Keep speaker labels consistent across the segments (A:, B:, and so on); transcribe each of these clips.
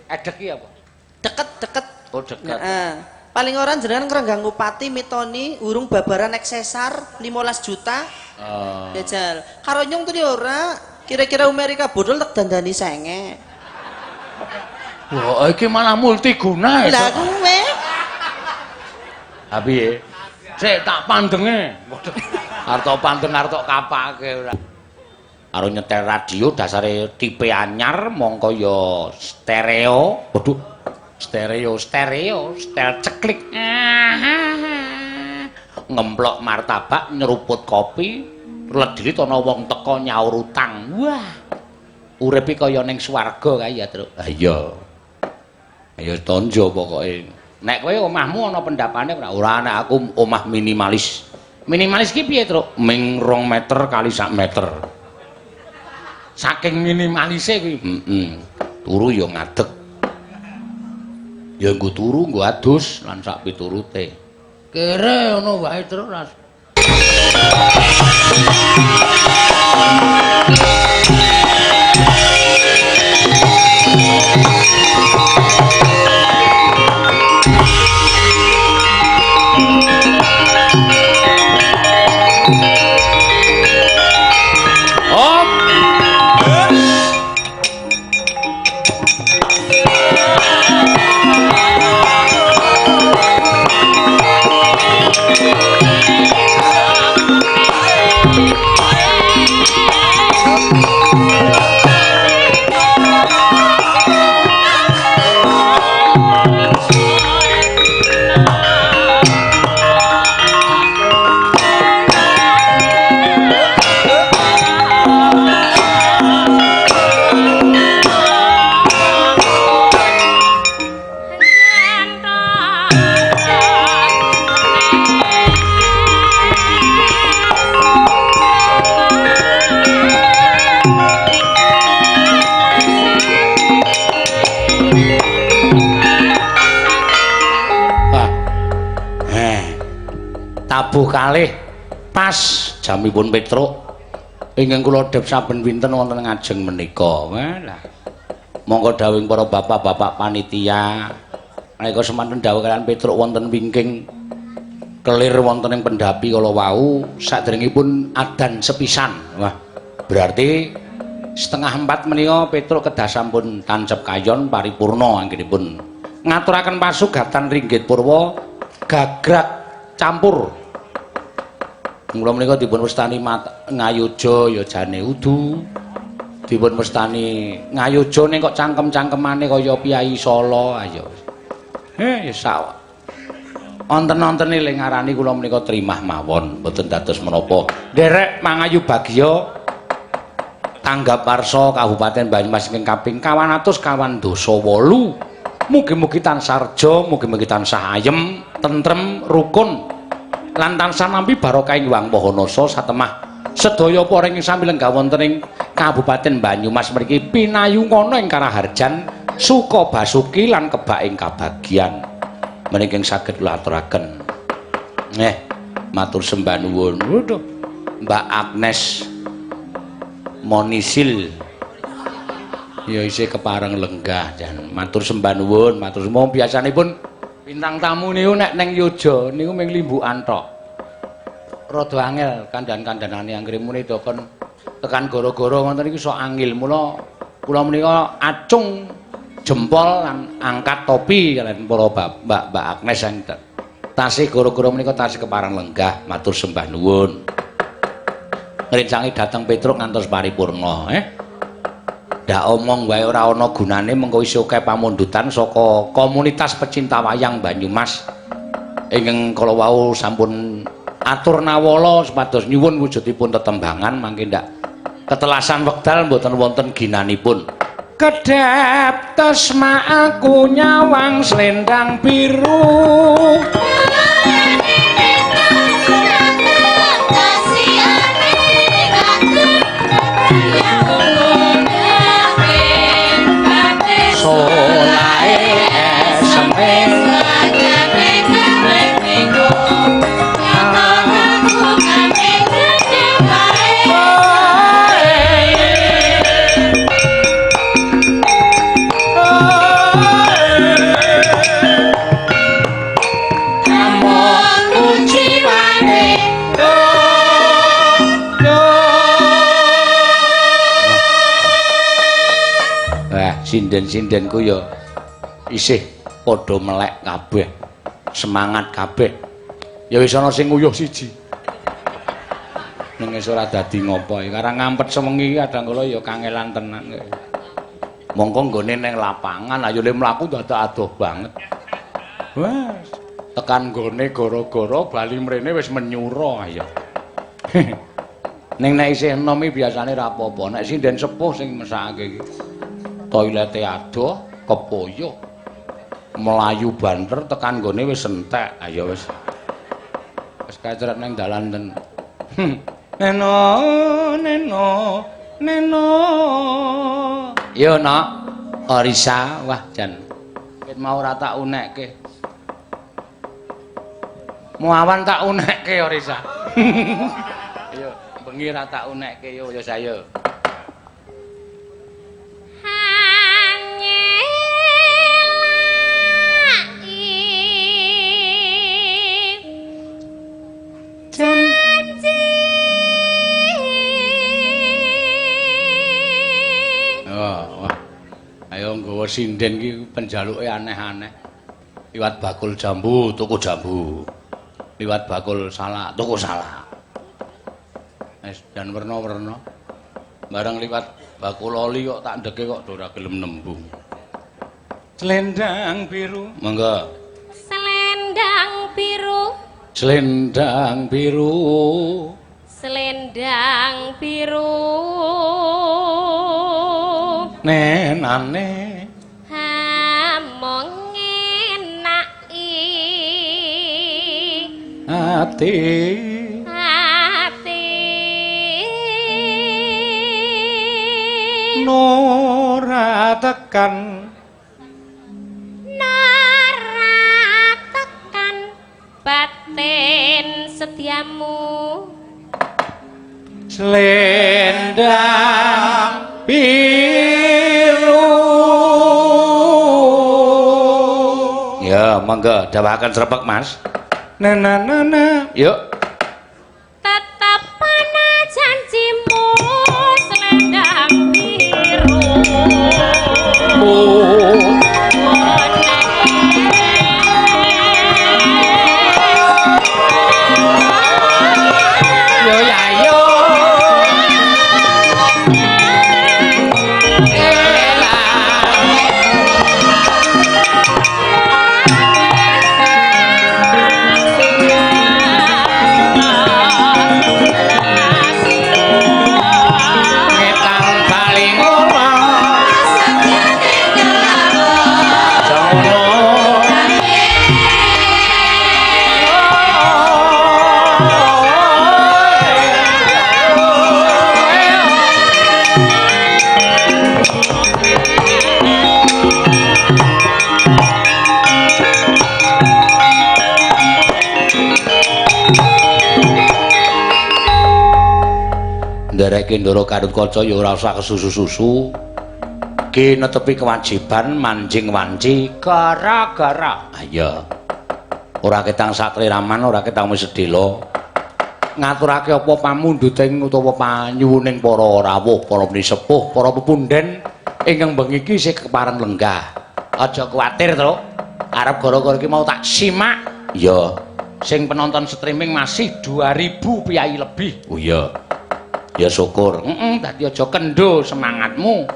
A: Edek ki apa?
B: Deket-deket.
A: Oh, deket.
B: Heeh. Paling ora jenengan ngrenggang ngupati mitoni urung babaran nek sesar 15 juta.
A: Oh.
B: Jajal. Karo nyong tadi ora, kira-kira Amerika bodol tak dandani senge.
A: Wah, iki malah multiguna ya.
B: Lah kuwe.
A: Ha piye? Sik tak pandenge. Waduh. Arep pandeng arep kapake ora. Karo nyetel radio dasare tipe anyar mongko ya stereo. Waduh. Stereo, stereo, setel ceklik. Ngemplok martabak, nyeruput kopi, ledrit ana wong teka nyaur utang. Wah. Uripe kaya ning swarga kae ya, Truk. Ha iya. Ayo tonjo pokoke. Nek kowe omahmu ana pendapane ora? Ora, nek aku omah minimalis. Minimalis ki piye, Truk? Ming 2 meter kali 1 meter. Saking minimalise kuwi. Heeh. Turu ya ngadeg. Ya nggo turu, nggo adus lan sak piturute. Kere ngono wae, Truk. Tabuh kalih pas jamipun Petruk ingkang kula dhep saben winten wonten ngajeng menika. Walah. Monggo dawuhing para bapak-bapak panitia. Menika semanten dawuh kalian Petruk wonten wingking kelir wonten ing pendhapi kala wau saderengipun adan sepisan. Wah, berarti 3:30 menika Petruk kedah sampun tancep kayon paripurna anggenipun ngaturaken pasugatan ringgit purwa gagrak campur. Mula menika dipun wastani Ngayuja ya jane udu. Dipun wastani Ngayuja ning kok cangkem-cangkemane kaya piyai Solo ayo. Ya sak. Wonten-wontene le ngarani kula menika trimah mawon, mboten dados menapa. Nderek mangayu bagya tanggap warsa Kabupaten Banyumas ingkang kaping 228. Mugi-mugi tansah reja, mugi-mugi tansah ayem, tentrem, rukun lan tansah nampi barokah ing Hyang Maha Nasa satemah sedaya para ing sami lenggah wonten ing Kabupaten Banyumas mriki pinayungana ing karaharjan suka basuki lan kebak ing kabagyan. Menika saged kula aturaken. Matur sembah nuwun. Waduh, Mbak Agnes Monisil ya isih kepareng lenggah jan. Matur sembah nuwun, matur sembah. Biasanipun bintang tamu niku nek neng Yojo niku mung limbukan tok. Rada angel kandhan-kandhanane anggere muni dokon tekan goro-goro ngoten niku sok angil. Mula kula menika acung jempol lan angkat topi kalian para Mbak Agnes yang tasih goro-goro menika tasih kepareng lenggah. Matur sembah nuwun. Ngrencangi dhateng Petruk ngantos paripurna, Ndak omong wae ora ana gunane mengko isih akeh pamundutan saka komunitas pecinta wayang Banyumas ingkang kala wau sampun atur nawala supados nyuwun wujudipun tetembangan mangke ndak ketelasan wekdal mboten wonten ginanipun. Kedhep tesma aku nyawang slendang biru. Solae eseme Wah, sinden-sindenku ya isih padha melek kabeh. Semangat kabeh. Ya wis ana sing nguyuh siji. Ning wis ora dadi ngopo. Karang ngampet sewengi kadang kala ya kangelan tenan. Mongko nggone ning lapangan ayo le mlaku dadak adoh banget. Wah, tekan nggone gara-gara bali mrene wis menyura ayo. Ning nek isih enom iki biasane ra apa-apa. Nek sinden sepuh sing mesakake iki. Toilete adoh, kepoyuh. Melayu banter tekan nggone wis entek. Ayo wis. Wis kacret ning dalan ten. Neno, neno, neno. Yo nak, Orisa, wah jan. Ket mau ora tak unekke. Muawan tak unekke Orisa. Yo, bengi ora tak unekke yo yo saya. Sinden iki penjaluke aneh-aneh. Liwat bakul jambu, tuku jambu. Liwat bakul salak, tuku salak. Wis jan werna-werna. Bareng liwat bakul oli kok tak ndeke kok ora gelem nembung. Selendang biru. Monggo.
C: Selendang biru.
A: Selendang biru.
C: Selendang biru.
A: Nenane ati
C: ati
A: nora tekan
C: nora tekan batin setiamu
A: selendang biru. Ya monggo dawaken srepek Mas. Na na na na. Yuk.
C: Tetep ana janjimu selendang biru.
A: Oh. Yo ya yo. Ndereke Ndara Gatot Kaca ya ora usah kesusu-susu. Ki netepi kewajiban manjing wanci gara-gara. Ayo. Ora ketang satriraman, ora ketang wis sedhela. Ngaturake apa pamundhuting utawa panyuwuning para rawuh, para pinisepuh, para pepunden ingkang bengi iki isih kepareng lenggah. Aja kuwatir, Truk. Arep gara-gara iki mau tak simak. Iya. Sing penonton streaming masih 2000 piyai lebih. Oh iya. Ya syukur. Heeh, dadi aja kendho semangatmu.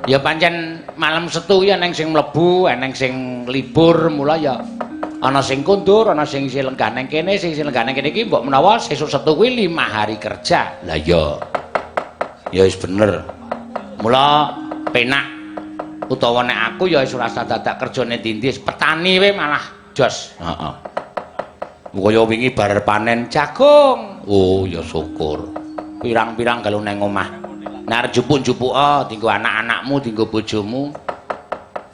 A: Ya pancen malam Setu ya eneng sing mlebu, eneng sing libur, mula ya ana sing kondur, ana sing isih lenggah nang kene, sing isih lenggah nang kene iki mbok menawa sesuk Setu kuwi 5 hari kerja. Lah iya. Ya wis bener. Mula penak utawa nek aku ya wis ora usah dadak kerjane ndi-ndi, petani wae malah jos. Heeh. Kaya wingi bar panen jagung. Oh ya syukur. Pirang-pirang kalau neng omah. Nek arep jupuk-jupuka dinggo anak-anakmu, dinggo bojomu.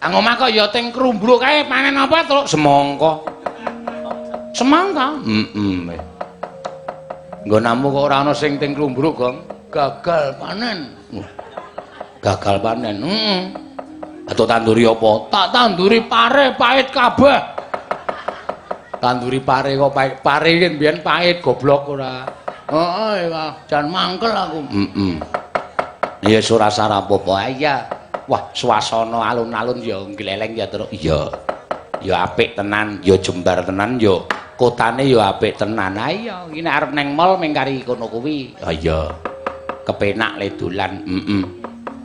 A: Ang omah kok ya teng krumbruk kae panen apa, Truk? Semangka. Semangka? Heeh. Nggonamu kok ora ana sing teng krumbruk, Gong? Gagal panen. Gagal panen. Heeh. Atau tanduri apa? Tak tanduri pare pahit kabeh. Tanduri pare kok pahit. Pare iki mbiyen pahit goblok ora. Heeh, jan mangkel aku. Heeh. Ya ora sarap apa-apa. Iya. Wah, suasana alun-alun ya gleleng ya, Truk. Iya. Ya apik tenan, ya jembar tenan ya. Kotane ya apik tenan. Ha iya, iki nek arep neng mall mung kari kono kuwi. Ha iya. Kepenak le dolan. Heeh.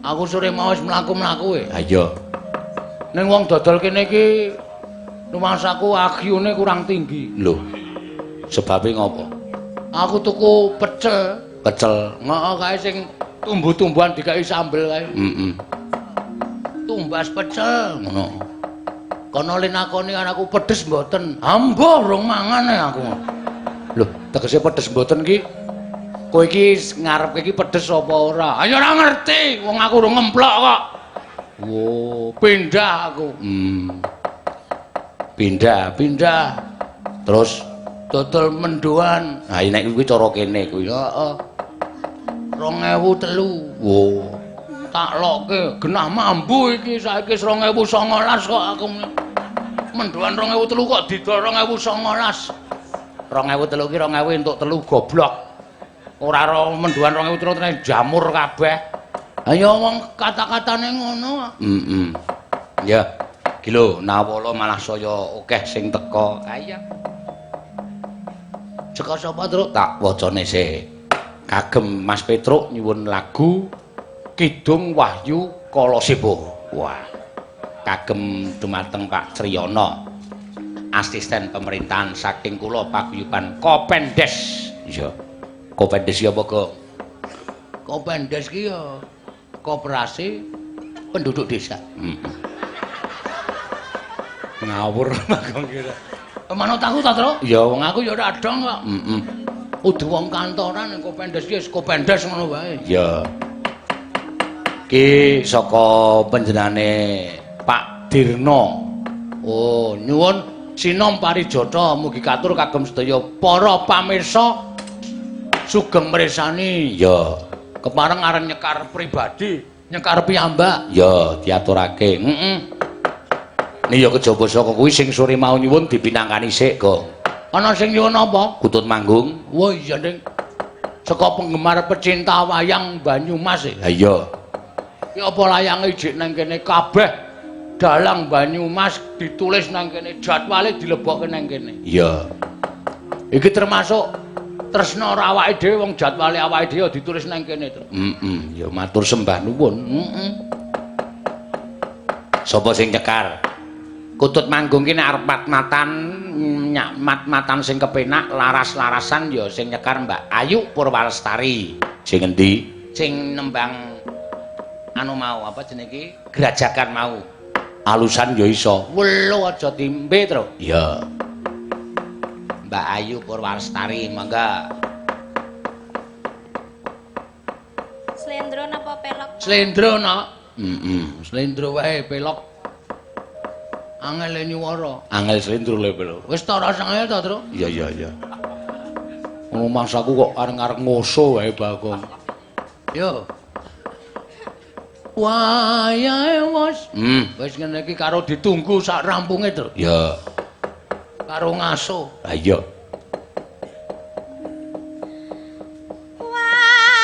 A: Aku sore mau wis mlaku-mlaku e. Ha iya. Ning wong dodol kene iki rumangsaku agyune kurang tinggi. Lho. Sebabe ngopo? Aku tuku pecel. Pecel. Heeh, kae sing tumbuh-tumbuhan dikai sambel kae. Heeh. Tumbas pecel ngono. Kono le nakoni anakku pedes mboten. Ambuh rong mangan e aku. Lho, tegese pedes mboten ki? Kowe iki ngarepke iki pedes apa ora? Ayo ora ngerti, wong aku rong ngemplok kok. Wo, pindah aku. Pindah, pindah. Terus dodol mendoan. Ha nek kuwi cara kene kuwi. Heeh. 2003. Wo. Tak lokke genah mambu iki saiki 2019 kok aku. Mendoan 2003 kok didol 2019. 2003 ki 2000 entuk telu goblok. Ora ro mendoan 2003 tenan jamur kabeh. Ayo wong kata-katane ngono. Heeh. Ya. Iki lho nawala malah saya akeh sing teka. Ha iya. Saka sapa, Truk? Tak wacane sik. Kagem Mas Petruk nyuwun lagu Kidung Wahyu Kalasiba. Wah. Kagem dumateng Pak Triyono, asisten pemerintahan saking kula paguyuban Kopendes. Iya. Kopendes ya apa, Gong? Kopendes ki ya koperasi penduduk desa. Heeh. Ngawur Bagong kira. Manut aku ta, Truk? Ya wong aku ya ora dong kok. Heeh. Kudu wong kantoran Kopendes ki wis Kopendes ngono wae. Iya. Ki saka panjenengane Pak Dirno. Oh, nyuwun sinom parijata mugi katur kagem sedaya para pamirsa sugeng mresani. Ya, kepareng arep nyekar pribadi, nyekar piyambak. Ya, diaturake. Heeh. Nih ya kejaba saka kuwi sing sore mau nyuwun dipinangkani sik, Gong. Ana sing nyuwun apa? Kutut manggung. Wah, iya, Ning. Saka penggemar pecinta wayang Banyumas. Ha iya. Ki apa layange ijik nang kene kabeh dalang Banyumas ditulis nang kene, jadwale dilebokke nang kene. Iya. Iki termasuk tresna ora awake dhewe wong jadwale awake dhewe ditulis nang kene, Truk. Heeh, ya matur sembah nuwun. Heeh. Sapa sing nyekar? Kutut manggung ki nek arep mat-matan, nyak mat-matan sing kepenak, laras-larasan ya sing nyekar Mbak Ayu Purwalestari. Sing endi? Sing nembang anu mau apa jenenge iki? Grajagan mau. Alusan ya iso. Welo aja timbe, Truk. Iya. Mbak Ayu Purwalestari, mangga.
C: Slendro napa pelok?
A: Slendro, Nak. Heeh, slendro wae pelok. Angel nyuwara. Angel slendro le pelok. Wis ta ora angel ta, Truk? Iya, iya, iya. Ngono mangsaku kok areng-areng ngoso wae, Bagong. Yo. Wayahe wis. Wis ngene iki karo ditunggu sak rampunge, Truk. Iya. Karo ngaso. Ha iya.
C: Wayah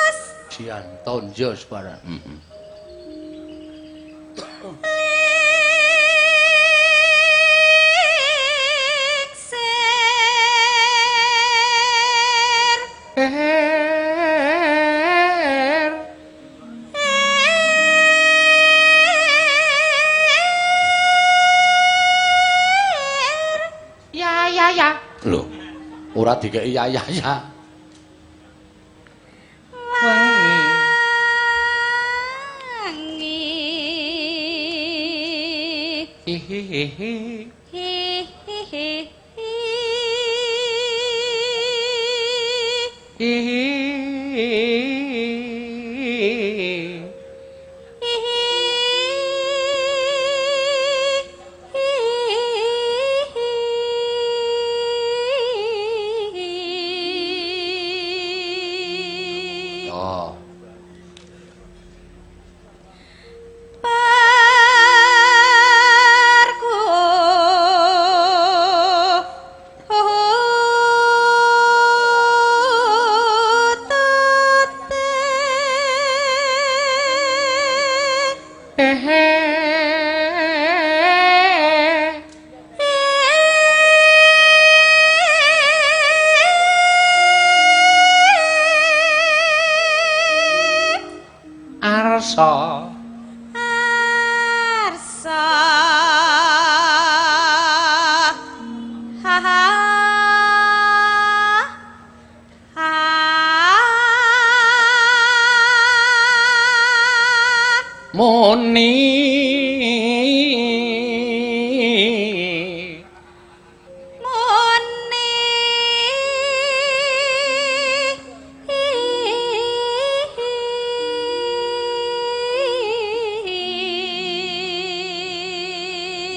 C: wis.
A: Jian tonjo sebarang. Heeh.
C: Ya ya ya.
A: Lho. Ora dikeki ya ya ya.
C: Wangi.
A: Hihihi.
C: Hi hi hi.
A: Hihi. Oh.
C: Parku.
A: Arsa
C: Arsa ha ha ha
A: muni
C: muni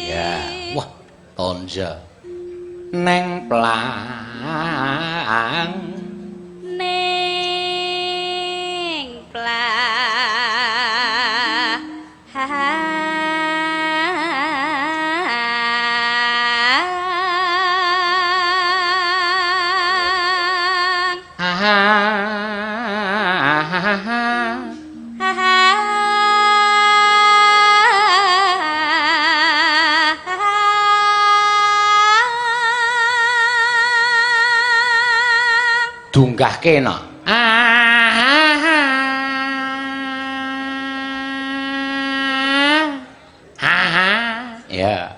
A: ya wah tonja neng plang
C: ning plah
A: dunggahke no. Ya.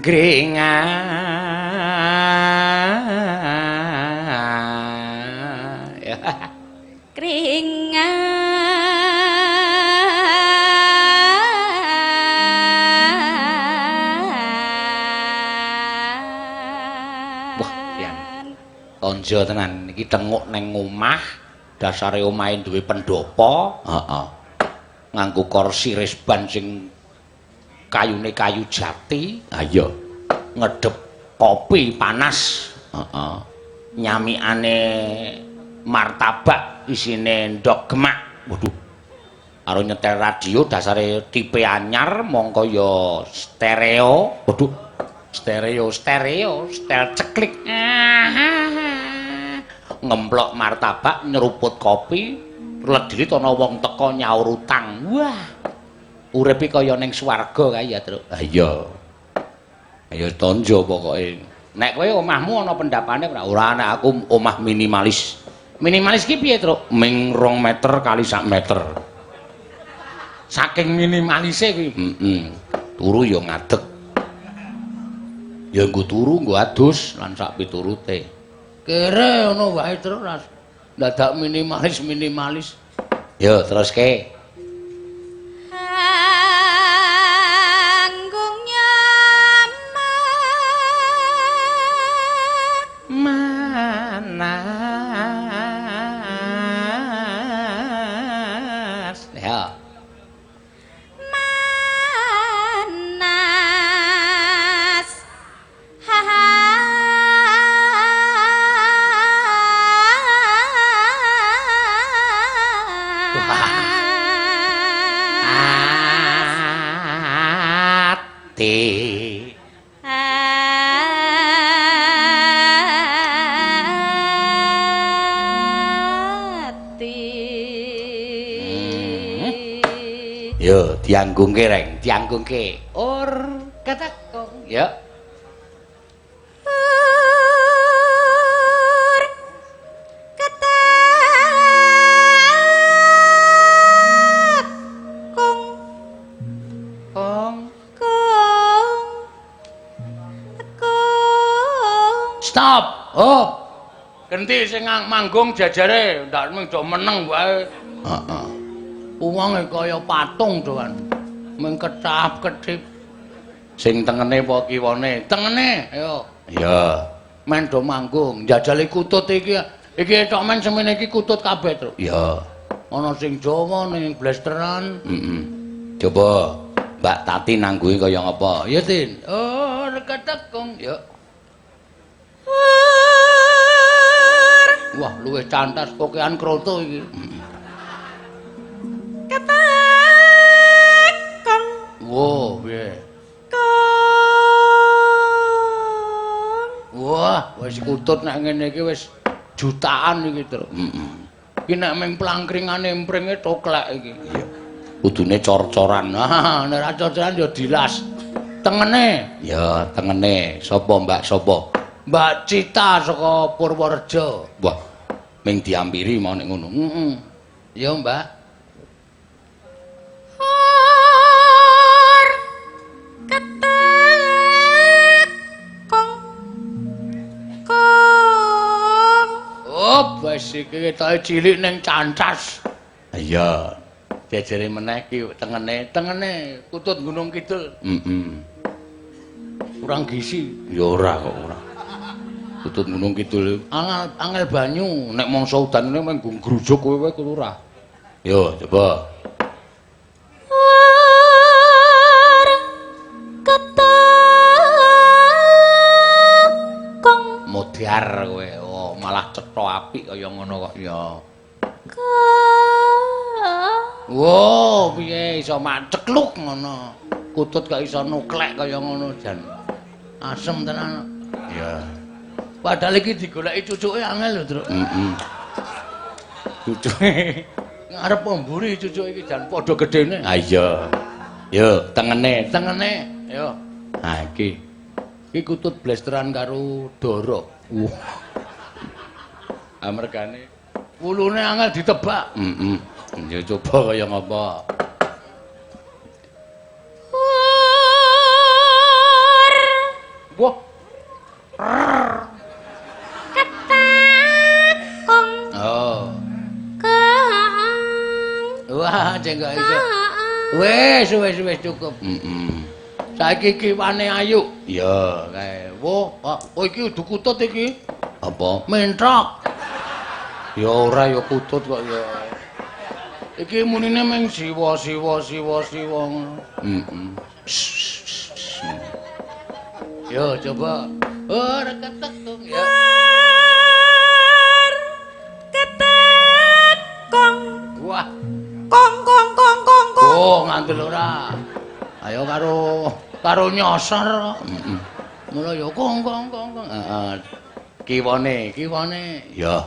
A: Gringan. Ya.
C: Keringan.
A: Wah, pian. Tonjo tenan iki tenguk neng omah, dasare omahe duwe pendopo, heeh. Nganggo kursi resban sing kayune kayu jati, ha iya. Ngedep kopi panas, heeh. Nyamikane martabak isine ndok gemak. Waduh. Karo nyetel radio dasare tipe anyar mongko ya stereo. Waduh. Stereo, stereo, setel ceklik. Ngemplok martabak, nyeruput kopi, ledirit ana wong teka nyaur utang. Wah. Uripe kaya ning swarga kae ya, Truk. Ha iya. Ayo tonjo pokoke. Nek kowe omahmu ana pendapane ora? Ora, nek aku omah minimalis. Minimalis ki piye, Truk? Ming 2 meter kali 1 meter. Saking minimalise kuwi. Heeh. Turu ya ngadeg. Ya nggo turu, nggo adus lan sak piturute. Kere ngono wae, Truk. Dadak minimalis-minimalis. Yo teruske.
C: Anggung nyaman
A: Manas. Ya.
C: Manas. Ha ha.
A: Ati.
C: Ati.
A: Yo dianggungke reng, dianggungke. Or katakong. Ya.
C: Ur katakung
A: Kong.
C: kung kung.
A: Stop. Oh. Genti sing manggung jajare, ndak mung do meneng wae. Heeh. Wong kaya patung doan. Mung ketap-ketip. Sing tengene apa kiwane? Tengene, ayo. Iya. Men do manggung, jajale kutut iki. Iki tok men semene iki kutut kabeh, Truk. Iya. Ana sing Jawa ning blesteran. Heeh. Coba Mbak Tati nangguhi kaya ngapa? Ya, Tin. Oh, reketekung. Ya. Wah, luwih cantas kokean kroto iki.
C: Ketekung.
A: Wo, piye? Wis kutut nek ngene iki wis jutaan iki, Truk. Heeh. Iki nek ming plangkringane empringe toklek iki. Iya. Kudune cor-coran. Ah, nek ora cor-coran ya dilas. Tengene. Ya, tengene. Sapa, Mbak? Sapa? Mbak Cita saka Purworejo. Wah, ming diampiri mau nek ngono. Heeh. Ya, Mbak.
C: Or ketek kong kong.
A: Oh, wis iki ketoke cilik ning cancas. Iya. Jejere meneh iki tengene, tengene kutut Gunung Kidul. Heeh. Kurang gizi. Ya ora kok ora. Kutut Gunung Kidul angel angel banyu, nek mangsa udan ngene mung grujuk kowe wae kudu ora. Yo, coba.
C: Or ketek kong
A: Modar kowe. Oh, malah cetha apik kaya ngono kok ya.
C: kong.
A: Wo, piye iso macekluk ngono. Kutut kok iso nuklek kaya ngono jan. Asem tenan. Iya. Padahal iki digoleki cucuke angel lho, Truk. Heeh. Cucuke ngarep mburi cucuke iki jan padha gedene. Ha iya. Yo, tengene, tengene. Yo. Ha iki. Iki kutut blesteran karo dara. Wah. Amergane wulune angel ditebak. Heeh. Ya coba kaya ngapa.
C: Or
A: Wah.
C: ketek kong
A: Oh.
C: kong.
A: Wah, jeng gak iso. Wis, wis, wis cukup. Heeh. Saiki kiwane ayu. Iya, kae. Wah, oh iki udu kutut iki. Apa? Mentrok. Ya ora ya kutut kok ya. Iki munine mung siwa siwa siwa siwa ngono. Heeh. Yo coba. Oh, reketek tung ya.
C: Or ketek kong
A: Wah.
C: kong kong kong kong kong.
A: Oh, ngandel ora. Ayo karo karo nyosor. Heeh. Mula ya kong kong kong kong. Heeh. Kiwane, kiwane. Ya.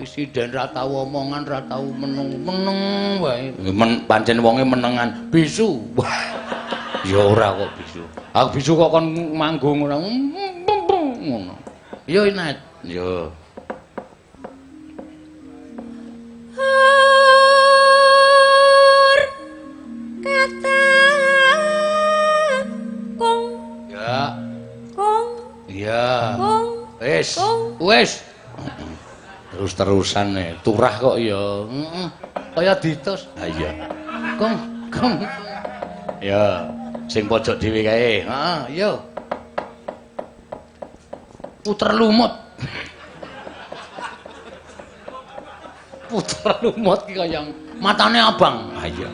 A: Presiden ra tau omongan, ra tau meneng, meneng wae. Men, pancen wonge menengan. Bisu. Ya ora kok bisu. Aku bisu kok kon manggung ora ngono. Yo Inet. Yo.
C: Or ketek kong
A: Ya.
C: kong
A: Iya.
C: kong.
A: Wis.
C: Kong.
A: Wis. Terus-terusan e, turah kok ya. Heeh. Kaya ditus. Ha iya. Kong, kong. Ya, sing pojok dhewe kae. Heeh, yo. Puter lumut. Puter lumut ki kaya matane abang. Ha iya.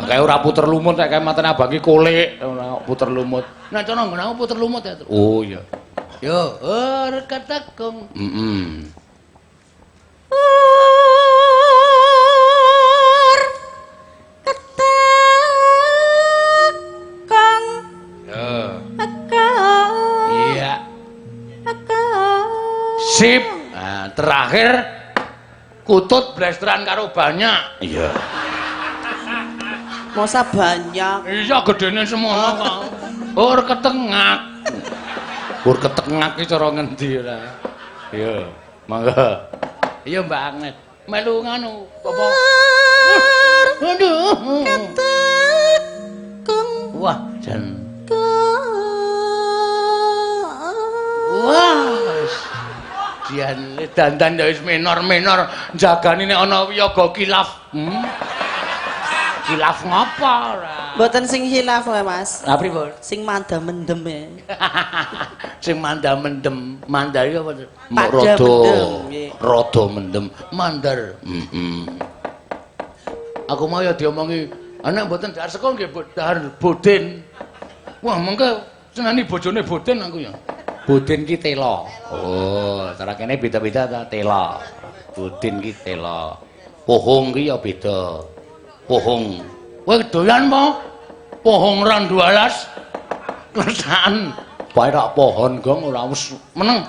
A: Kae ora puter lumut, nek kae matane abang ki kolik, ora kok puter lumut. Nek cara nggon aku puter lumut ya. Oh iya. Yo, oh reketekung. Heeh.
C: Or ketek kong
A: Yo.
C: kong
A: Iya.
C: kong.
A: Sip. Nah, terakhir kutut blesteran karo banyak. Iya.
B: Masa banyak.
A: Iya gedene semono kok. Ur ketengak. Ur ketengak iki cara ngendi ora? Iya, monggo. Iya Mbak Agnes. Melu nganu apa? Aduh.
B: Ketek kong
A: Wah, jan.
B: kong.
A: Wah. Wis. Dian dandan ya wis minor-minor jagani nek ana wiyaga kilaf. Kilaf ngapa ora?
B: Mboten sing hilaf lho, Mas.
A: Lah pripun?
B: Sing manda mendem e.
A: Sing manda mendem, mandar iki apa?
B: Pada
A: Rada
B: mendem, nggih.
A: rada mendem, mandar. Heeh. Aku mau ya diomongi, anak mboten dahar saka nggih dahar boden. Wah, mengke senani bojone boden aku ya. Boden ki tela. Oh, cara kene beda-beda ta tela. Boden ki tela. Pohong ki ya beda. Pohong. Kowe doyan apa? Pohong randu alas. Klesakan. Pokoke rak pohon gong ora wis meneng.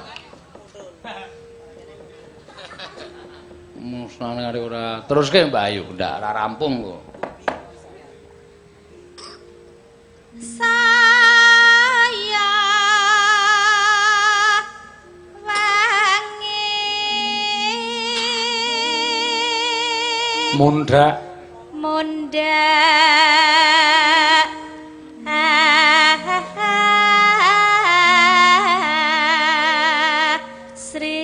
A: Musnane arek ora. Teruske Mbak Ayu, ndak ora rampung kok.
C: Saya wangi
A: Mundhak
C: mundhak Sri.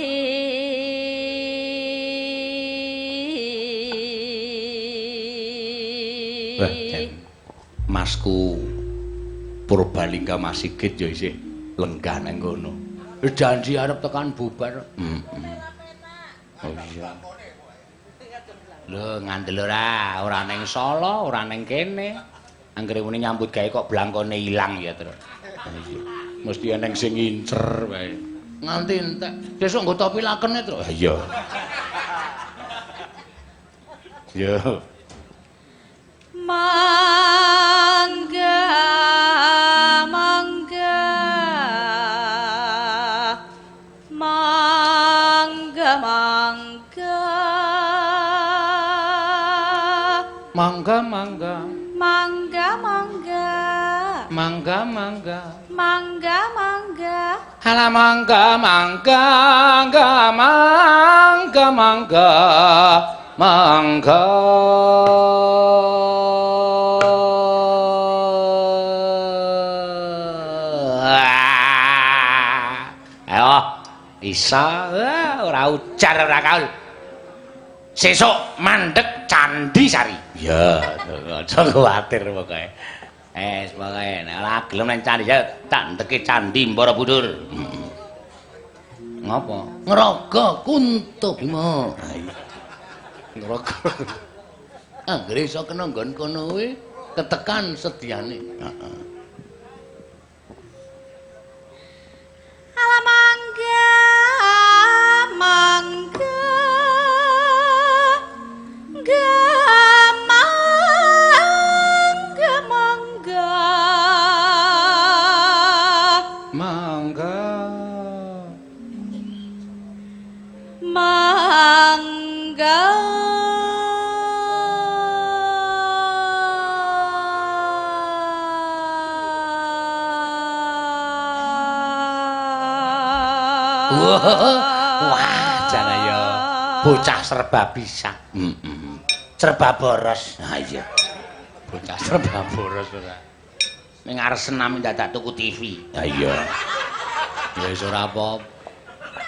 A: Wah, jan Masku Purbalingga Mas Sigit ya isih lenggah nang kono. Janji arep tekan bubar. Heeh. Oh iya. Lho ngandel ora, ora ning Solo, ora ning kene. Anggere muni nyambut gawe kok blangkone ilang ya, Tru. Iya. Mesti eneng sing ngincer wae. Nganti entek. Sesuk nggo topi lakene, Tru. Iya. Yo.
C: Mangga mangga mangga mangga
A: Mangga mangga
C: mangga mangga
A: mangga mangga
C: mangga mangga
A: Hala mangga mangga mangga mangga mangga mangga. Ayo isa ora ujar ora kaul. Sesuk mandek Candi Sari. Ya, aja kuwatir pokoke. Pokoke nek ora gelem nang candi ya tak ndeke Candi Borobudur. Ngapa? Ngraga Kunto Bima. Ngraga. Anggere iso kena nggon kono kuwi ketekan sediane. Heeh.
C: Ala mangga mangga mangga mangga mangga
A: mangga
C: mangga.
A: Wah, jane ya bocah serba bisa. Heeh. Serba boros. Ha iya. Bocah serba boros ora. Ning arep senam dadak tuku TV. Ha iya. Ya wis ora apa-apa.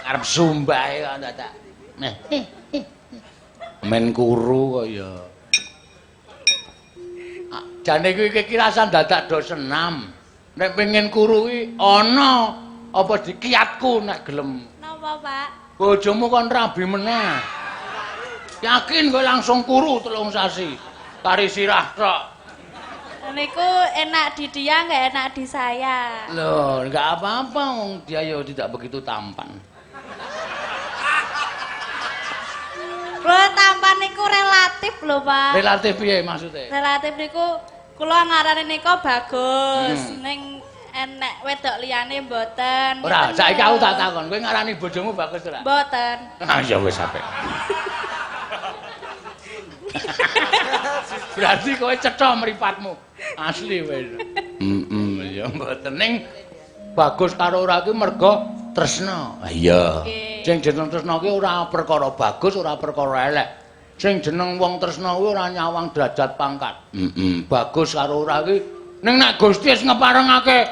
A: Arep sumbahe kok dadak. Nah, men kuru kok ya. Jane kuwi kekirasan dadak do senam. Nek pengen kuru kuwi ana apa dikiatku nek gelem.
C: Napa, Pak?
A: Bojomu kon rabi meneh. Yakin kowe langsung kuru 3 sasi. Kari sirah tok.
C: Niku enak di dia, nggak enak di saya.
A: Loh, nggak apa-apa wong dia ya tidak begitu tampan.
C: Lho, tampan niku relatif lho, Pak.
A: Relatif piye maksudnya?
C: Relatif niku kula ngarani nika bagus, ning enek wedok liyane mboten.
A: Ora, saiki aku tak takon, kowe ngarani bojomu bagus ora?
C: Mboten.
A: Ah ya wis apik. Berarti kowe cetha mripatmu. Asli wis. Heeh, ya mboten ning bagus karo ora ki mergo tresna. Ha iya. Sing jeneng tresna ki ora perkara bagus, ora perkara elek. Sing jeneng wong tresna kuwi ora nyawang derajat pangkat. Heeh. Bagus karo ora ki ning nek Gusti wis ngeparengake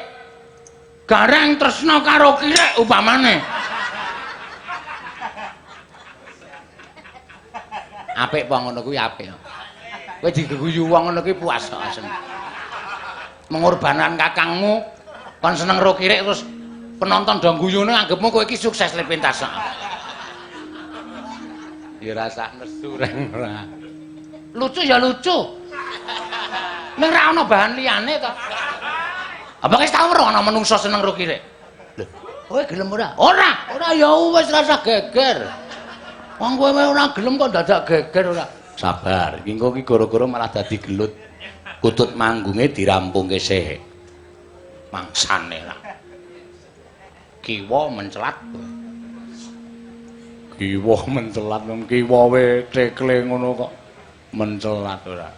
A: gareng tresna karo kirek upamane. Apik apa ngono kuwi apik. Kowe digeguyu wong ngono kuwi puas kok asem. Mengorbankan kakangmu kon seneng ro kirek terus penonton do guyune anggepmu kowe iki sukses le pentas. Ya rasah nesu reng ora. Lucu ya lucu. Ning ra ono bahan liyane to. Apa wis tau ora ana menungso seneng ro kirek? Lho, kowe gelem ora? Ora, ora ya wis rasah geger. Wong kowe ora gelem kok dadak geger ora. Sabar, iki engko ki gara-gara malah dadi gelut. Kutut manggunge dirampungke sik. Mangsane lah. Kiwa mencelat. Kiwa mencelat wong kiwa we tekle ngono kok mencelat ora.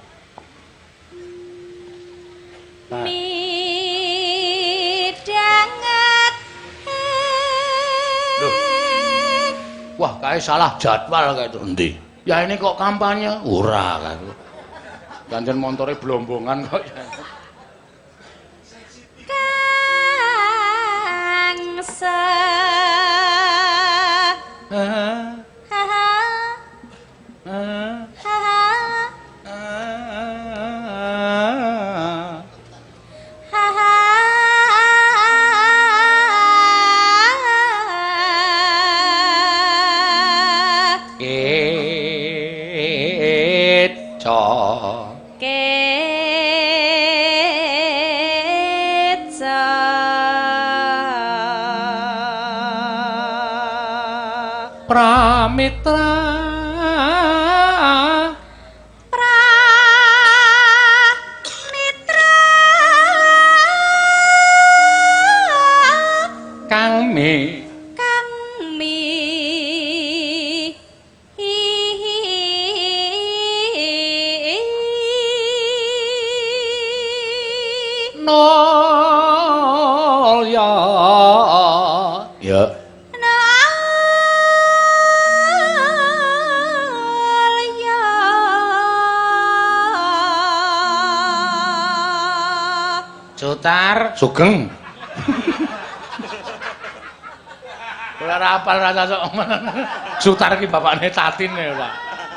C: Midanget.
A: Loh. Wah, kae salah jadwal kae itu. Endi? Ya ini kok kampanye? Ora kae. Ganjen montore blombongan kok.
C: Kang se ha ha ha ha
A: Keca.
C: Keca.
A: Pramitra.
C: Pramitra.
A: Kang mi.
C: Kang mi.
A: Nol ya. Ya.
C: Nol ya.
A: Cutar sugeng. Ora apal rasa sok. Sutar iki bapakne Tatin ya, Pak.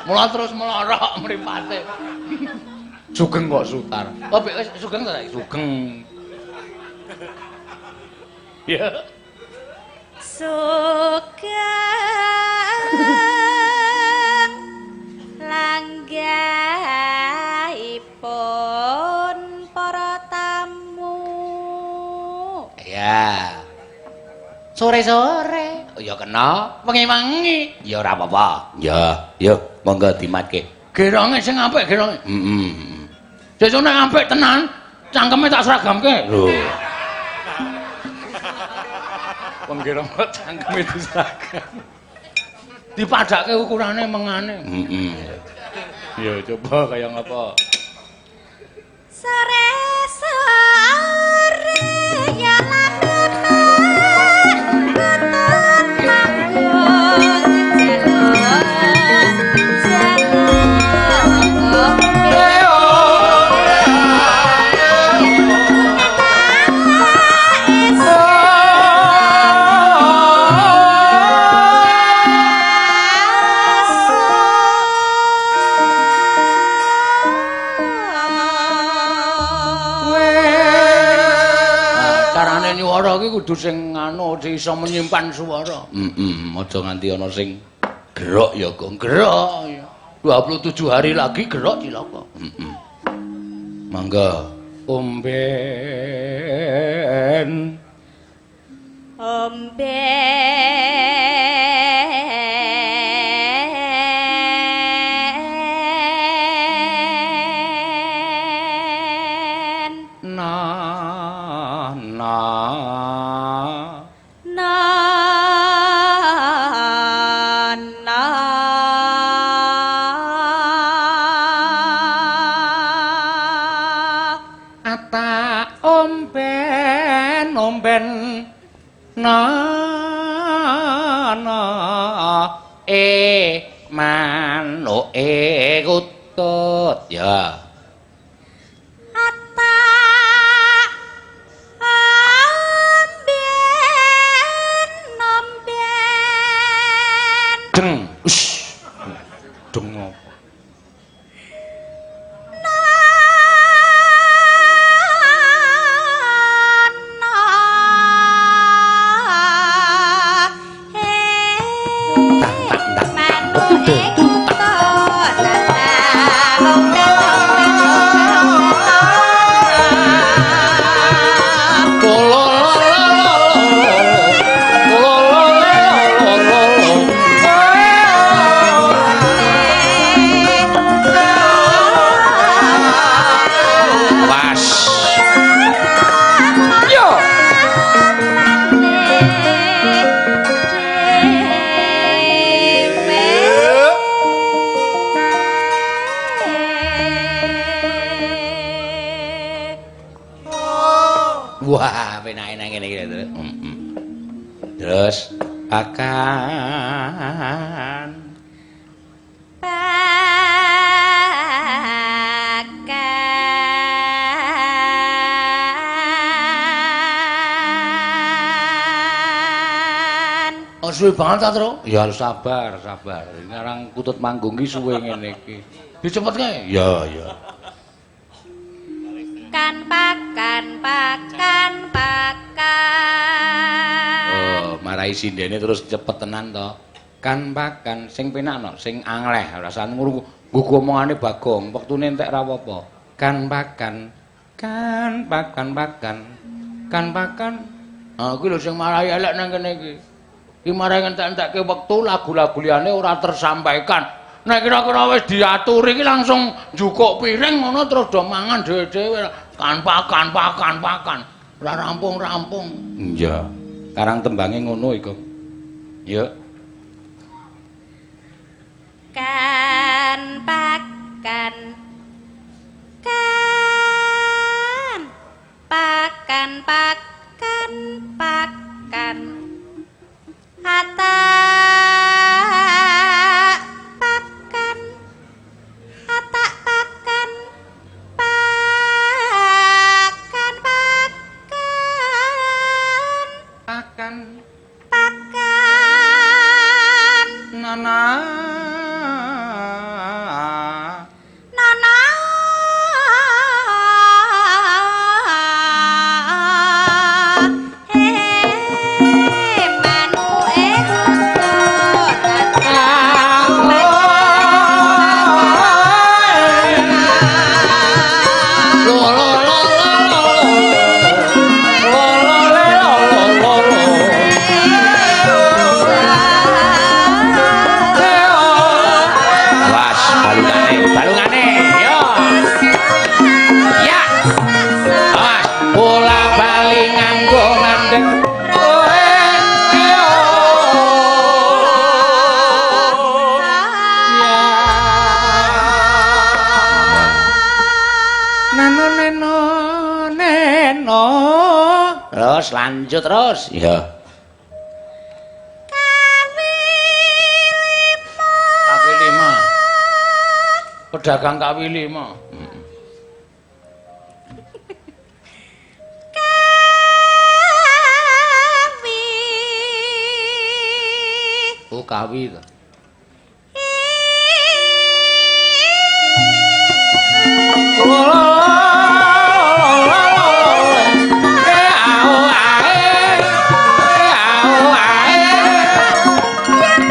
A: Mula terus melorok mripate. Sugeng kok Sutar. Oh, wis sugeng ta? Sugeng. Ya.
C: Sugeng langgahipun para tamu.
A: Ya. Sore-sore. Oh, ya kena, wengi-wengi. Ya ora apa-apa. Ya, yo monggo dimatke. Geronge sing apik geronge. Heeh. Sesuk nek apik tenan, cangkeme tak seragamke. Lho. Wong gerong kok cangkeme diseragam. Dipadake ukurane mengane. Heeh. Ya coba kaya ngapa.
C: Sore-sore ya lakon kutut manggung jaluk jaluk.
A: Carane nyuwara iki kudu sing anu iso menyimpan suara. Heeh, aja nganti ana sing gerok ya, Gong. Gerok ya. 27 hari lagi gerok cilaka. Heeh. Mangga. Omben.
C: Omben.
A: Na na
C: na na
A: ata omben omben na na e manuke kutut ya.
C: Ata omben omben
A: Deng. Ush. Deng apa?
C: Na na he
A: Tak tak tak.
C: manuke kutut ata omben omben.
A: Wah, penake nang ngene iki lho. Heeh. Terus pakan.
C: Pakan.
A: Oh, suwe banget ta, Tru? Ya harus sabar, sabar. Ngarang kutut manggung ki suwe ngene iki. Dicepetke? Ya, ya.
C: Kan pakan pakan pakan.
A: Oh, marai sindene terus cepet tenan to. Kan pakan sing penak no, sing angleh rasane ngru nggugu omongane Bagong, wektune entek ra apa-apa. Kan pakan, kan pakan pakan. Kan pakan. Ah, kuwi lho sing marai elek nang kene iki. Iki marai ngentek-entekke wektu lagu-lagu liyane ora tersampaikan. Nek kira-kira wis diaturi iki langsung njukuk piring ngono terus do mangan dhewe-dhewe. Kan pakan pakan pakan. Ora rampung-rampung. Iya. Karang tembange ngono iku. Ya.
C: Kan pakan. Kan pakan pakan pakan. Atak pakan. Atak pakan. Pakan pakan.
A: Pakan.
C: Pakan.
A: Nana.
C: Nana. He manuke
A: Lo lo lo lo lo. Lo lo le lo lo lo. Was balungane, balungane. Yo. Ya. Awas, bola bali nganggo mandek. Oe, yo. Ya. Nano neno neno. Terus lanjut terus. Ya. Kaki lima. Pedagang kaki lima.
C: Kawi.
A: Oh, kawi to.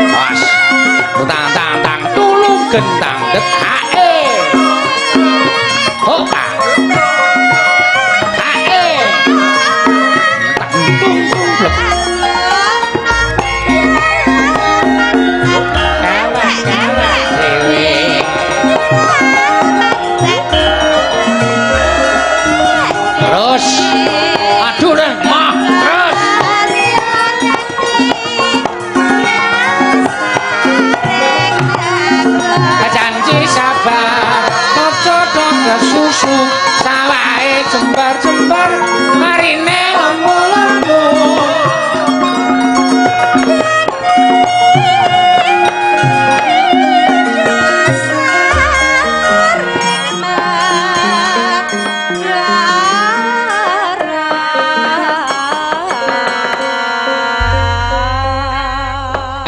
A: Awas. Tang tang tang tulung gentang det hae. Hoka. Hae. Tang tung tung blek. Kalah kalah dewe. Terus. Aduh deh, mah terus. Janji sabar, ojo do kesusu, sawahe jembar-jembar, marine lemu-lemu.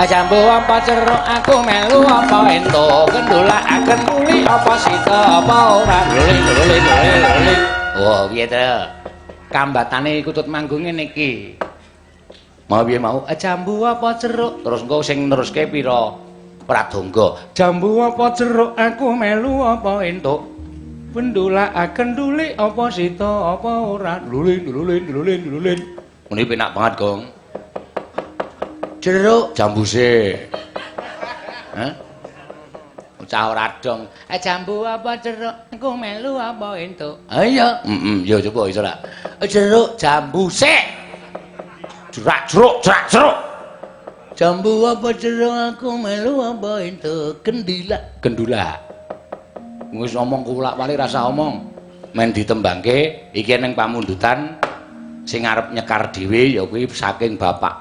A: Jambu apa jeruk aku melu apa entuk kendulakaken kuli apa sida apa ora luling luling luling luling. Wah, piye to? Kambatane kutut manggung ngene iki. Mau piye mau? Jambu apa jeruk? Terus engko sing neruske pira? Pradonga. Jambu apa jeruk aku melu apa entuk? Kendulakaken duli apa sida apa ora? Luling luling luling luling. Muni penak banget, Gong. Jeruk jambu sik. Hah? Cah ora dong. Jambu apa jeruk? Engko melu apa entuk? Ha iya. Heeh, ya coba iso lah. Jeruk jambu sik. Jerak jeruk, jerak jeruk. Jambu apa jeruk aku melu apa entuk? Kendila, kendula. Wis ngomong kulak-walik rasa omong. Men ditembangke iki ning pamundutan Sing arep nyekar dhewe ya kuwi saking Bapak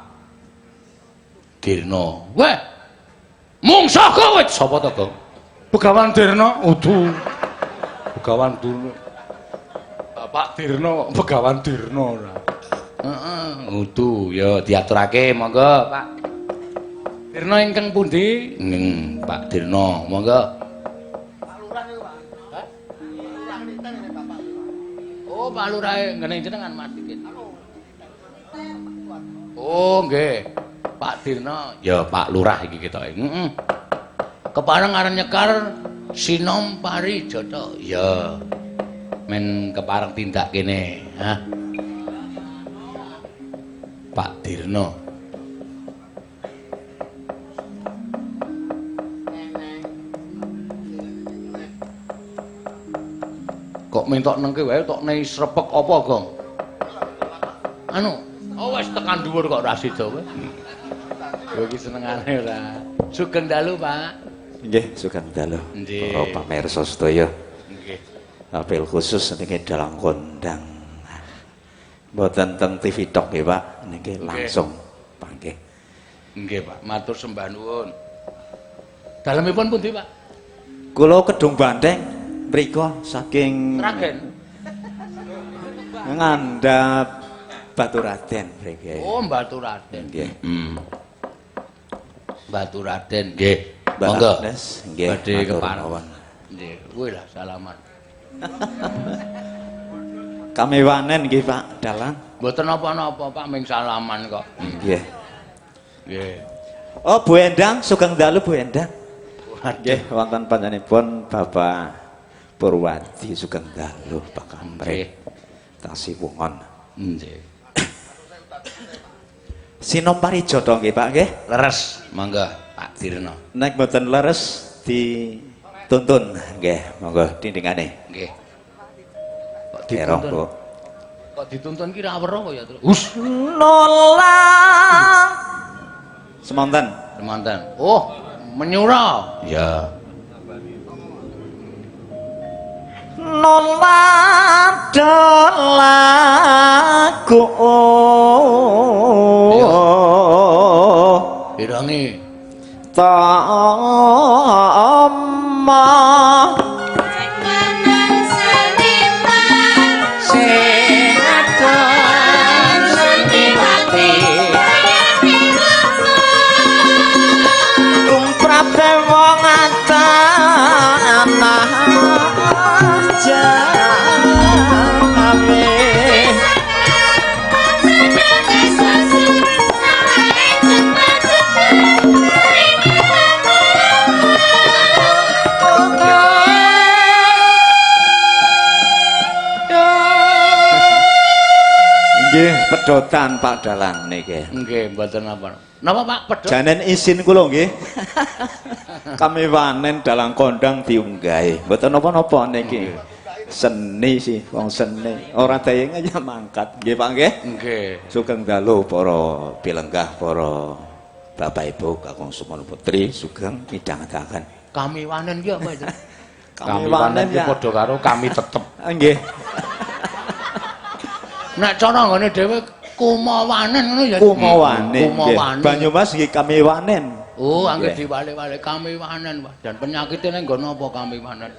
A: Dirna. Weh. Mungsuh kowe sapa to, Gong?
D: Begawan Dirna udu. Begawan Durna. Bapak Dirna, Begawan Dirna ora.
A: Heeh, udu ya diaturake monggo, Pak. Dirna ingkang pundi? Pak Dirna, monggo. Pak Lurah niku, Pak. Hah? Oh, Pak Lurah ngene jenengan Mas Dikit. Oh, nggih. Pak Dirna, ya Pak Lurah iki ketoke. Heeh. Kepareng arep nyekar Sinom Parijata. Ya. Men kepareng tindak kene, hah? Pak Dirna. Kok mentok nengke wae tok nei srepek apa, Gong? Anu, oh wis tekan dhuwur kok ra sida kowe. Kowe iki senengane ora. Sugeng dalu, Pak.
E: Nggih, sugeng dalu. Para pamirsa sedaya.
A: Nggih.
E: Apel khusus niki dalang kondang. Mboten teng TV tok nggih, Pak. Niki langsung panggih.
A: Nggih, Pak. Matur sembah nuwun. Dalemipun pundi, Pak?
E: Kula Kedung Banteng mriku saking
A: Sragen.
E: Ngandhap Baturaden mriki.
A: Oh, Baturaden.
E: Nggih.
A: Baturaden nggih. Monggo.
E: Nggih.
A: Badhe kepareng. Nggih, kuwi lah salaman.
E: Kamewanen nggih, Pak Dalang.
A: Mboten napa-napa, Pak, ming salaman kok.
E: Nggih.
A: Nggih.
E: Oh, Bu Endang, sugeng dalu Bu Endang. Nggih, wonten panjenenganipun Bapak Purwadi sugeng dalu Pak Kamre. Tasih wongon.
A: Nggih.
E: Sinom Parijata nggih, Pak nggih.
A: Leres, monggo Pak Dirna.
E: Nek mboten leres dituntun nggih, monggo dindingane.
A: Nggih. Kok dituntun? Kok dituntun ki ra weruh kok ya, Tru. Hus.
E: Nolak. Semonten.
A: Semonten. Oh, menyura. Iya.
E: Nolak lagu.
A: Pirangi?
E: Tama.
A: Sing adon sentimati
E: tumrape wong atanah jame. Nggih, pedotan Pak Dalang niki.
A: Nggih, mboten napa. Napa Pak pedhot?
E: Janen isin kula nggih. Kami wanen dalang kondang diunggahi. Mboten napa-napa niki. Seni sih, wong seni. Ora dayeng aja mangkat. Nggih Pak nggih?
A: Nggih.
E: Sugeng dalu para pilenggah, para bapak ibu kakung semono putri sugeng midhangetaken.
A: Kami wanen ki apa itu?
E: Kami wanen
D: ki padha karo kami tetep.
E: Nggih.
A: Nek cara nggone dhewe kumawanen ngono ya.
E: Kumawanen.
A: Kumawanen.
E: Banyumas nggih kami wanen.
A: Oh, anggere diwale-wale kami wanen. Dan penyakite ning nggon apa kami wanen?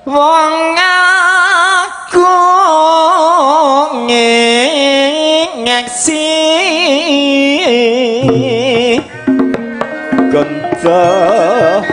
E: Wong aku ngeksi gontoh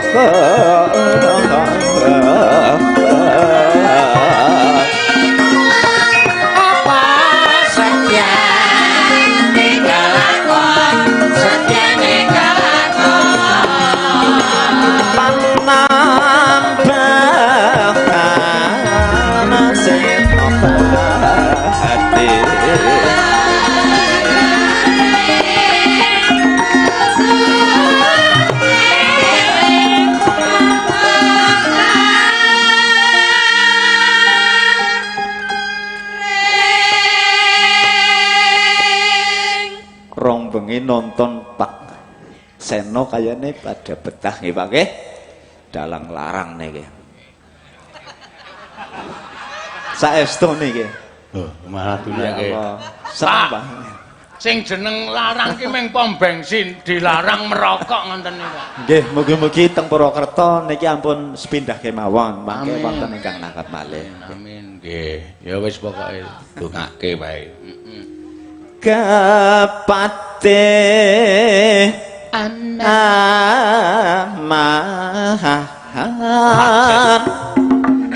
E: bengi nonton Pak Seno kayane pada betah nggih Pak nggih. Dalang larang niki. Saestu niki.
A: Oh, malah dunake.
E: Seneng, Pak.
A: Sing jeneng larang ki mung pom bensin, dilarang merokok ngoten niku.
E: Nggih, mugi-mugi teng Purwokerto niki ampun sepindah kemawon, mangke wonten ingkang nangkep malih.
A: Amin. Nggih. Ya wis pokoke dongake wae. Heeh.
E: Kepate amahan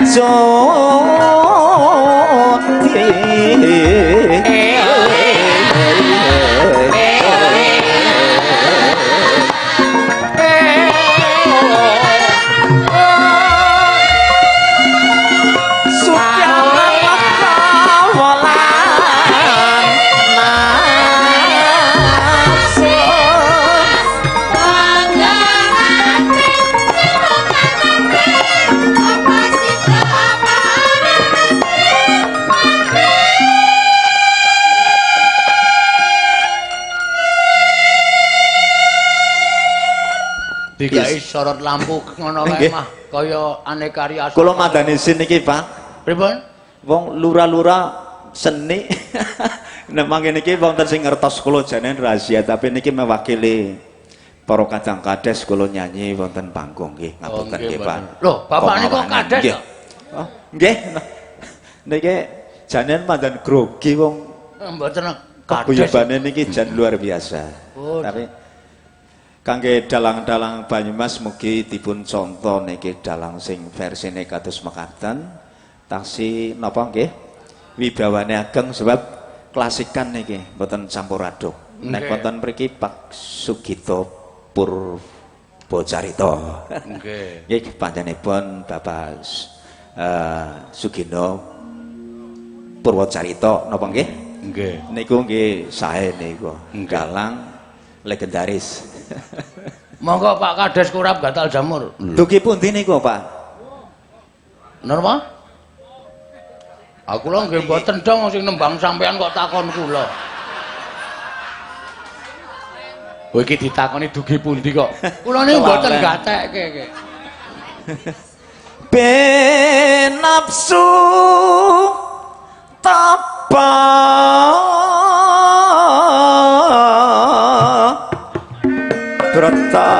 E: joti
A: Dikai sorot lampu ngono kae mah kaya aneka rias.
E: Kula mandani sin niki, Pak.
A: Pripun?
E: Wong lura-lura seni. Nek mangke niki wonten sing ngertos kula jane rahasia, tapi niki mewakili para kadang kades kula nyanyi wonten panggung nggih. Ngapunten nggih, Pak.
A: Lho, bapak niku kades to?
E: Oh, nggih. Niki jane mandan grogi wong
A: mboten kades.
E: Guyubane niki jan luar biasa. Tapi kangge dalang-dalang Banyumas mugi dipun contoh niki dalang sing versine kados mekaten taksi napa nggih wibawane ageng sebab klasikan niki mboten campur aduk. Nek wonten mriki Pak Sugito Purbocarita.
A: Nggih.
E: Nggih panjenenganipun Bapak Sugino Purwocarita napa nggih?
A: Nggih.
E: Niku nggih sae niku. Dalang legendaris.
A: Monggo Pak Kades kurap gatal jamur.
E: Dugi pundi niku, Pak?
A: Napa? Aku lho nggih mboten dong sing nembang sampean kok takon kula. Kowe iki ditakoni dugi pundi kok. Kula niku mboten gatekke iki.
E: Ben nafsu tapa brata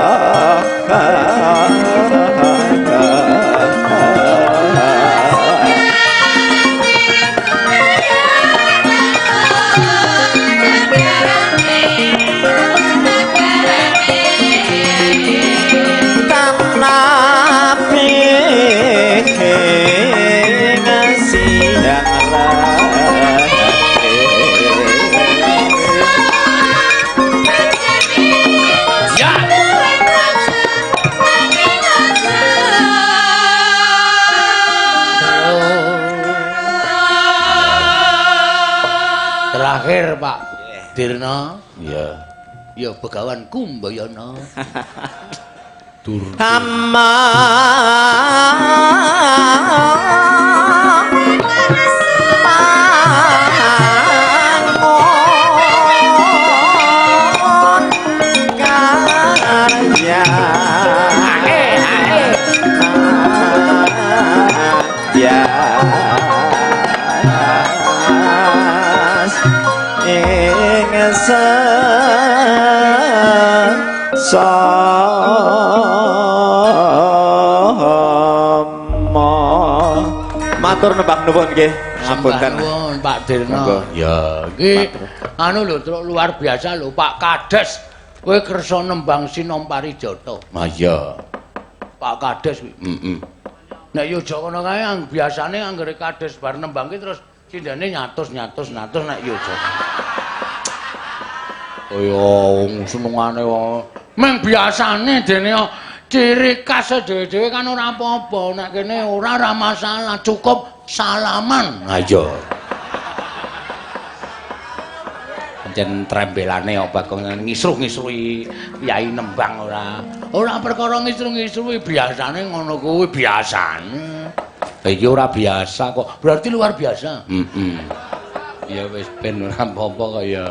A: Terakhir Pak Dirno. Iya. Ya Begawan Kumbayana. Dur.
E: Amma kaya ya ing sama matur nembah nuwun nggih. Ngapunten
A: nuwun Pak Dirno. Ya iki anu lho truk luar biasa lho Pak Kades. Kowe kersa nembang Sinom Parijata. Ha iya. Pak Kades kuwi. Heeh. Nek yo aja kono kae biasane anggere kades bar nembang ki terus cindane nyatus-nyatus nyatus nek yo aja. Kaya wong senengane wong. Meng biasane dene ciri khas dhewe-dhewe kan ora apa-apa, nek kene ora masalah, cukup salaman. Ha iya. Pancen trembelane kok Bagong ngisruh-ngisruhi yai nembang ora. Ora perkara ngisruh-ngisruhi, biasane ngono kuwi biasane. Iki ora biasa kok. Berarti luar biasa. Heeh. Ya wis ben ora apa-apa kok ya.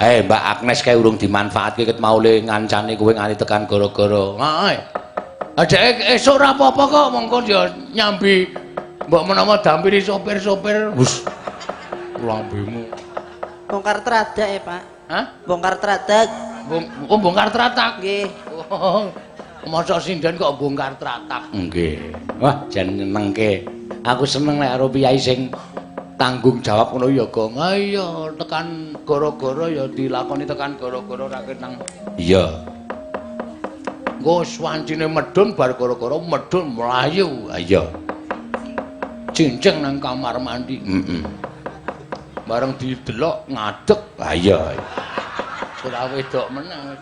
A: Mbak Agnes kae urung dimanfaatke ket mau le ngancane kowe nganti tekan gara-gara. Heeh. Adeke esuk ora apa-apa kok, mongko ya nyambi mbok menawa dampiri sopir-sopir. Wus.
D: Lambemu.
B: Bongkar teradak ya, Pak.
A: Hah?
B: Bongkar teradak.
A: Oh, bongkar teratak.
B: Nggih.
A: Oh, mosok sinden kok bongkar teratak.
D: Nggih. Wah, jan nyenengke. Aku seneng nek karo piyai sing tanggung jawab ngono ya, Gong.
A: Ah iya, tekan gara-gara ya dilakoni tekan gara-gara ra kenang.
D: Iya.
A: Engko swancine medhun bar gara-gara medhun mlayu.
D: Ah iya.
A: Cincing nang kamar mandi.
D: Heeh.
A: Bareng didelok ngadeg.
D: Ah iya.
A: Ora wedok meneh.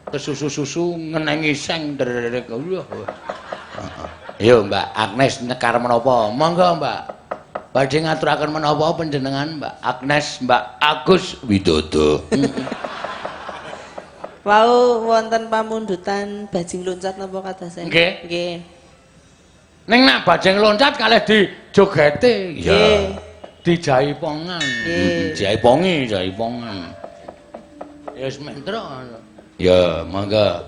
A: Kesusu-susu ngenengi seng ndrek.
D: Ayo Mbak Agnes nyekar menapa?
A: Monggo Mbak. Badhe ngaturaken menapa panjenengan Mbak Agnes, Mbak Agus
D: Widodo.
B: Wau wonten pamundutan bajing loncat napa kadose?
A: Nggih.
B: Nggih.
A: Ning nak bajing loncat kalih dijogete.
B: Nggih.
A: Dijaipongan.
B: Nggih.
D: Jaipongi, jaipongan.
A: Ya wis mentrok.
D: Ya, monggo.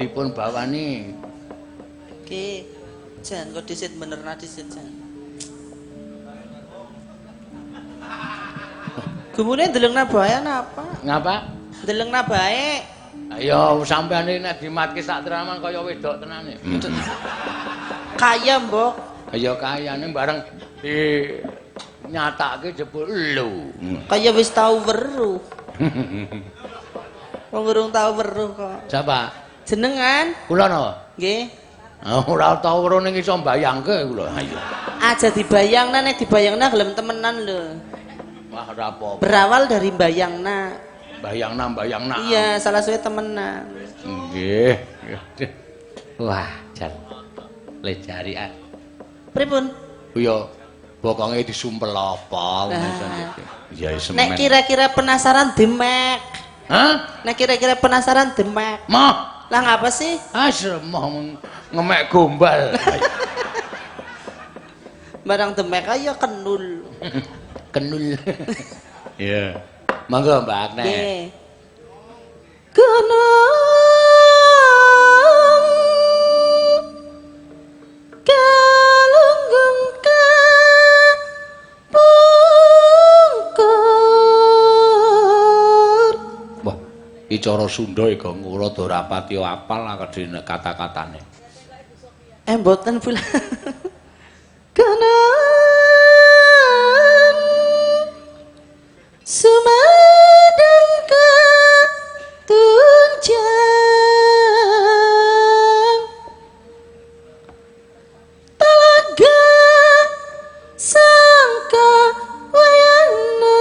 A: Dipun bawani.
B: Nggih. Jan kok disit bener na disit jan. Gumune ndeleng nabae napa?
A: Ngapa?
B: Ndeleng nabae.
A: Ayo sampean iki nek dimatke sak teraman kaya wedok tenane.
B: Kaya, Mbok.
A: Ya kayane bareng di nyatake jebul lho.
B: Kaya wis tau weruh. Wong urung tau weruh kok.
A: Siapa?
B: Jenengan?
A: Kula napa?
B: Nggih.
A: Ora tau weruh ning iso mbayangke kula.
D: Ayo.
B: Aja dibayangna, nek dibayangna gelem temenan lho.
A: Wah, ora apa-apa.
B: Berawal dari bayangna.
A: Bayangna, bayangna.
B: Iya, salah suwe temenan.
D: Nggih. Wah, jan. Le jarian.
B: Pripun?
A: Ya bokonge disumpel apa
D: Ya wis
B: Nek kira-kira penasaran demek.
A: Hah?
B: Nek kira-kira penasaran demek.
A: Moh.
B: Lah ngapa sih?
A: Ah, moh ngemek gombal.
B: Barang demek ayo kenul.
A: Kenul.
D: Iya. Monggo Mbak Agnes.
B: Nggih. Gunung kalunggung kapungkur.
D: Wah, iki cara Sunda iki Gong rada ora pati apal akeh kata-katane.
B: Mboten pula. Gunung Sumedang katunjang Telaga Sangka Wayana.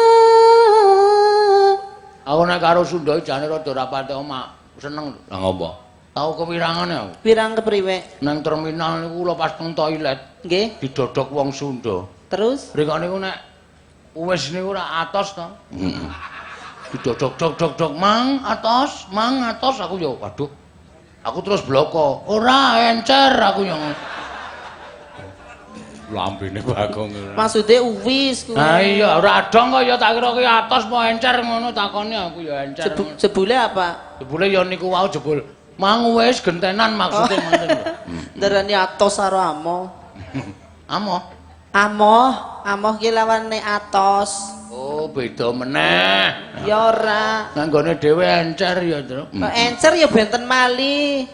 A: Aku nek karo Sunda jane rada ora pati omak seneng.
D: Lah ngopo?
A: Tau kewirangane aku.
B: Wirang kepriwe?
A: Nang terminal niku kula pas teng toilet.
B: Nggih.
A: Didodok wong Sunda.
B: Terus?
A: Mriko niku nek wis niku ora atos to.
D: Heeh.
A: Didodok dok dok dok mang atos, mang atos aku ya waduh. Aku terus bloko. Ora encer aku yang
D: lambene Bagong.
B: Maksude uwis kuwi.
A: Ha iya ora adong kok ya tak kira ki atos apa encer ngono takone aku ya encer.
B: Jebule apa?
A: Jebule ya niku wau jebul. Mang wis gentenan maksudnya ngoten lho.
B: Ndarani atos karo amo.
A: Amo?
B: Amoh, amoh ki lawane atos.
A: Oh, beda meneh.
B: Ya ora.
A: Nang nggone dhewe encer ya, Tru.
B: Kok encer ya benten malih.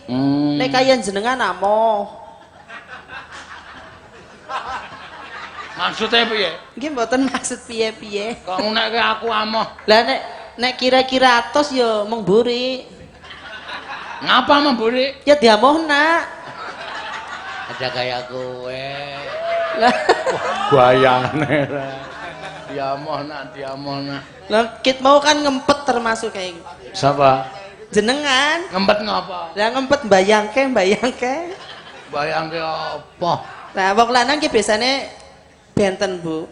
B: Nek kaya jenengan amoh.
A: Maksudnya piye?
B: Nggih mboten maksud piye-piye.
A: Kok ngunekke aku amoh.
B: Lah nek kira-kira atos ya mung mburi.
A: Ngapa memburi?
B: Ya diamohna.
A: Aja kaya kowe.
B: Lah
D: bayangane ra.
A: Diamohna, diamohna.
B: Lah kit mau kan ngempet termasuk kayak gitu.
D: Sapa?
B: Jenengan.
A: Ngempet ngapa?
B: Lah ngempet bayangke, bayangke.
A: Bayangke apa?
B: Lah wong lanang ki biasane benten, Bu.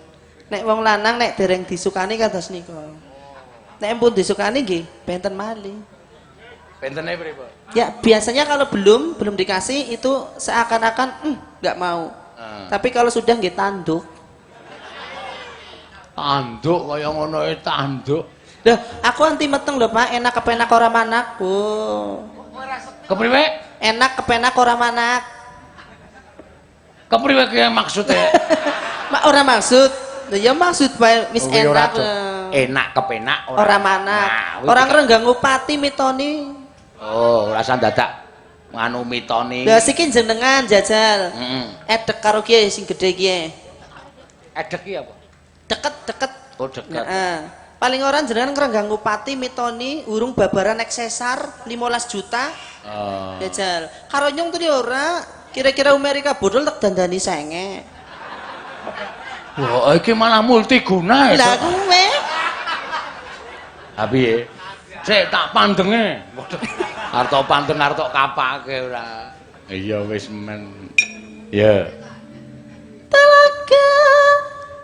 B: Nek wong lanang nek dereng disukani kados nika. Nek pun disukani nggih benten malih.
A: Bentene pripun?
B: Ya biasanya kalau belum dikasih itu seakan-akan nggak mau. Tapi kalau sudah nggih tanduk.
A: Tanduk kaya ngono e tanduk.
B: Loh, aku anti meteng lho, Pak. Enak kepenak ora manak, Bu.
A: Kepriwe?
B: Enak kepenak ora manak.
A: Kepriwe ki maksude?
B: Mak ora maksud. Lha ya maksud bae wis enak.
A: Enak kepenak
B: ora manak. Ora ngrenggang upati mitoni.
A: Oh, ora usah dadak nganu mitoni.
B: Lah siki jenengan jajal.
A: Heeh.
B: Edek karo kiye sing gedhe kiye.
A: Edek ki apa?
B: Deket-deket.
A: Oh, deket.
B: Heeh. Paling ora jenengan ngrenggang upati mitoni urung babaran nek sesar 15 juta.
A: Oh.
B: Jajal. Karo nyong tadi ora, kira-kira Amerika bodol tak dandani senge.
A: Wah, iki malah multiguna.
B: Lah kuwe.
A: Ha piye? Sik tak pandenge. Arto pandeng arto kapake ora. Iya wis men. Ya.
B: Talaga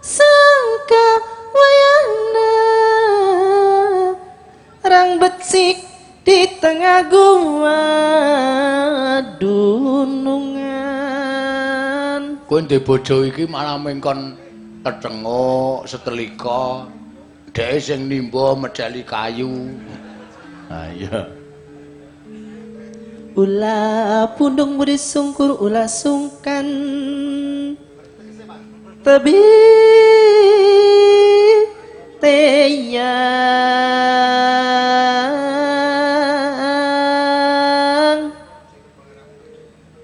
B: sangka wayana rang becik di tengah gua dunungan.
A: Kowe ndek bojo iki malah mengkon tetenguk setelika dheke sing nimba medhali kayu. Ha iya.
B: Ula pundung budi sungkur ula sungkan tebi teyang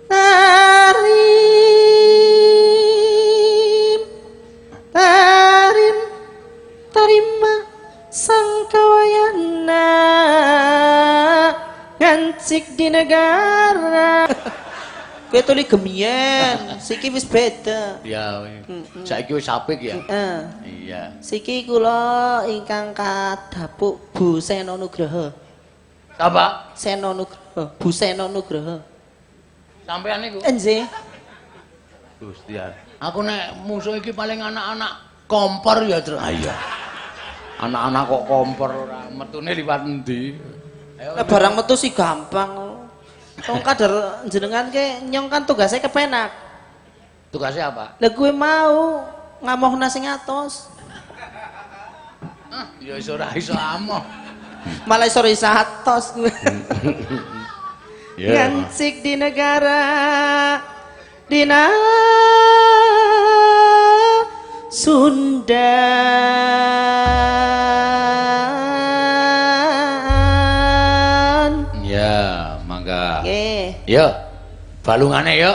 B: tarim tarim tarima sang kawayana ngancik di negara. Kowe tuli gemien, siki wis beda.
A: Ya, saiki wis apik ya.
B: Heeh.
A: Iya.
B: Siki kula ingkang kadhapuk Bu Seno Nugroho.
A: Sapa?
B: Seno Nugroho, Bu Seno Nugroho.
A: Sampeyan niku?
B: Nggih.
A: Gusti. Aku nek musuh iki paling anak-anak kompor ya, Tru. Ah iya. Anak-anak kok kompor ora metune liwat endi?
B: Lah barang metu sih gampang. Wong kadar jenengan ke nyong kan tugasnya kepenak.
A: Tugasnya apa?
B: Lah gue mau ngamohna sing atos.
A: Ah, ya iso ora iso amoh.
B: Malah iso ora iso atos gue.
A: Yeah.
B: Ngancik di negara dina Sunda.
A: Ya, mangga.
B: Nggih.
A: Yo. Balungane yo.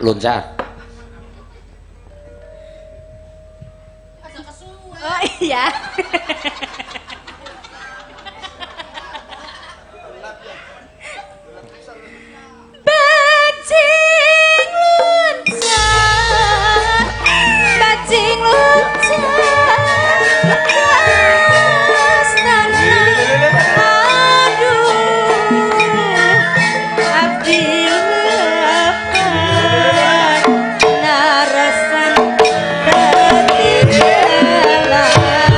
A: Loncat.
C: Oh iya. Bajing loncat, bajing loncat, aduh, abdi lepat narasan dadi jalanan.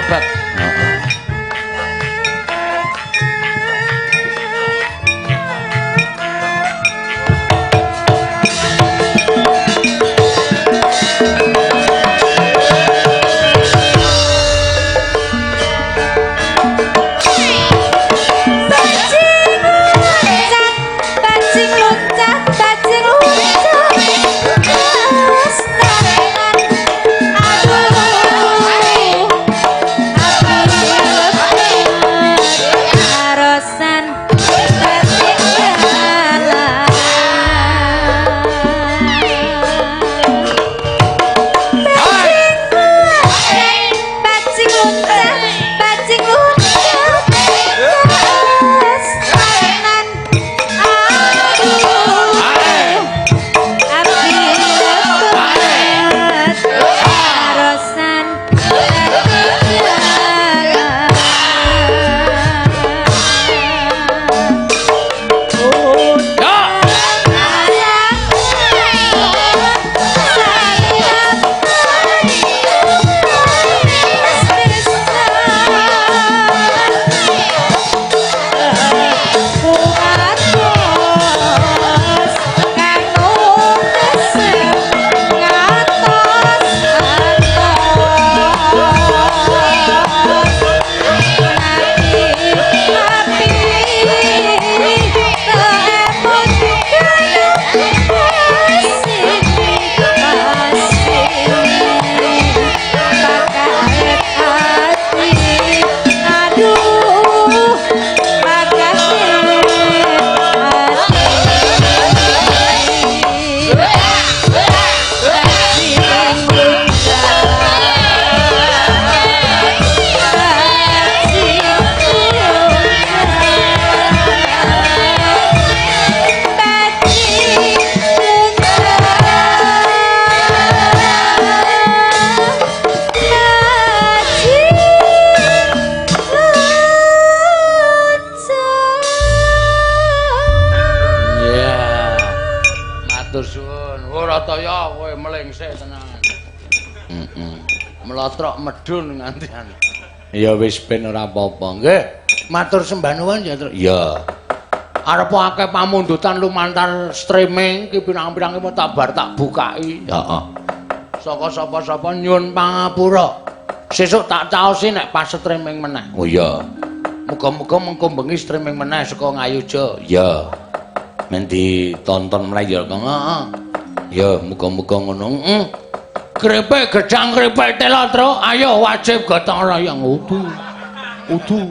A: Hebat. Heeh. Mlotrok medun ngantian. Ya wis ben ora apa-apa. Nggih. Matur sembah nuwun ya, Truk. Iya. Arep akeh pamundutan lumantar streaming ki pirang-pirang ki tak bar tak bukai. Heeh. Saka sapa-sapa nyuwun pangapura. Sesuk tak caosi nek pas streaming meneh. Oh iya. Muga-muga mengko bengi streaming meneh saka Ngayuja. Iya. Men ditonton meneh ya, Kang. Heeh. Ya muga-muga ngono. Heeh. Krepek gedang krepek telo, Truk. Ayo wajib gotong royong. Udu. Udu.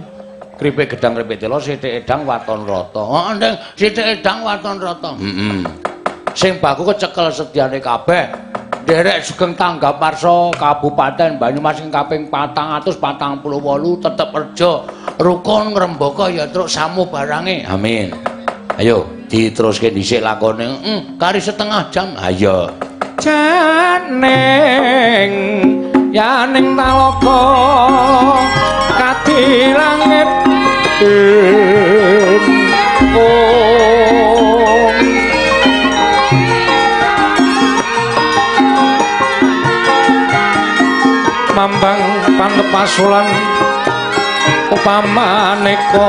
A: Krepek gedang krepek telo sithik edang waton rata. Heeh, Ndeng, sithik edang waton rata. Heeh. Sing baku kecekel sedyane kabeh. Nderek sugeng tanggap warsa Kabupaten Banyumas sing kaping 448 tetep reja rukun ngrembaka ya, Truk, samu barange. Amin. Ayo diteruske dhisik lakone. Heeh, kari setengah jam. Ayo.
F: Janing yaning talaga kadi langit mambang pantepasulan upamaneka.